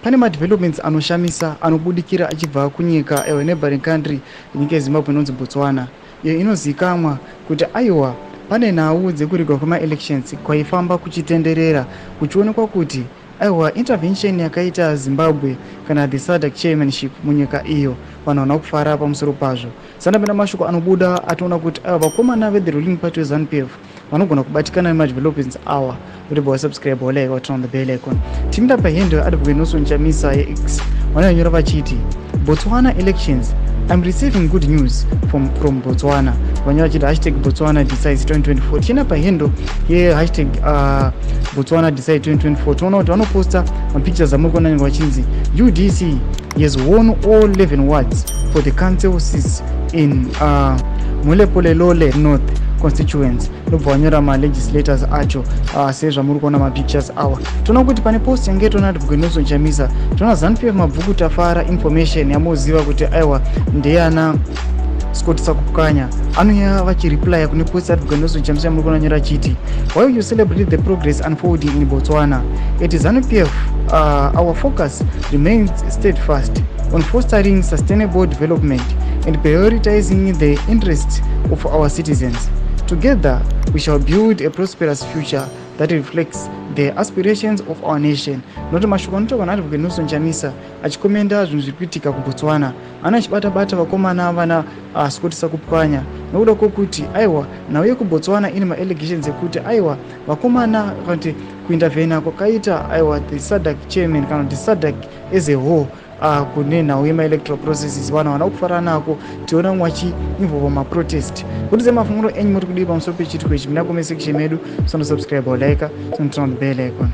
Pane madevelopments anoshamisa anobudikira achibva kunyika, aiwa, neighboring country yenyika yeZimbabwe inonzi Botswana, iyo inozivikanwa kuti, aiwa, pane nhau dzekurigwa kwemaelections kwaifamba kuchitenderera, kuchionekwa kuti, aiwa, intervention yakaita Zimbabwe kana the SADC chairmanship munyika iyo, vanhu havana kufara pamusoro pazvo. Sandapinda mashoko anobuda atoona kuti, aiwa, vakomana vethe ruling party weZANU PF vanogona kubatikana nemadevelopments awa. Kuti wasubscribe, walike, waturn on the bell icon. Timida pahandle Advocate Nelson Chamisa yeX, vanonyora vachiti, "Botswana elections: I'm receiving good news from Botswana." Vanyora vachiti #BotswanaDecides 2024. Tichienda pahandle ye #BotswanaDecide 2024, toona kuti vanoposta mapictures amuri kuona vachinzi UDC has won all 11 wards for the council seats in Molepolole North constituency. Ndobva vanyora malegislators acho sezvamuri kuona mapictures awa. Toona kuti pane post yange toona Advocate Nelson Chamisa. Toona ZANU PF Mabvuku Tafara, information yamuziva kuti, aiwa, ndeyana Scott Sakupwanya, anouya vachireplya kune post Advocate Nelson Chamisa yamuri kuona, nyora achiti, "While you celebrate the progress unfolding in Botswana, at ZANU PF our focus remains steadfast on fostering sustainable development and prioritizing the interests of our citizens. Together we shall build a prosperous future that reflects the aspirations of our nation." Noti mashoko anotaurwa naAdvocate Nelson Chamisa achikomenda zvinhu zviri kuitika kuBotswana, ana achibata-bata vakomana vana Scott Sakupwanya, nokuda kwokuti, aiwa, nhau yekuBotswana ine maallegations ekuti, aiwa, vakomana kana kuti kuintervena kwakaita, aiwa, the SADC chairman kana kuti SADC as a whole kune nhau yemaelectoral processes, vanhu havana kufara nako. Tiona vamwe vachiinvolva maprotest. Kuti semafungiro enyu, muri kudii pamusoro pechiitiko ichi? Muna comment section medu. Sonosubscribe, walike, sonoturn on the bell icon.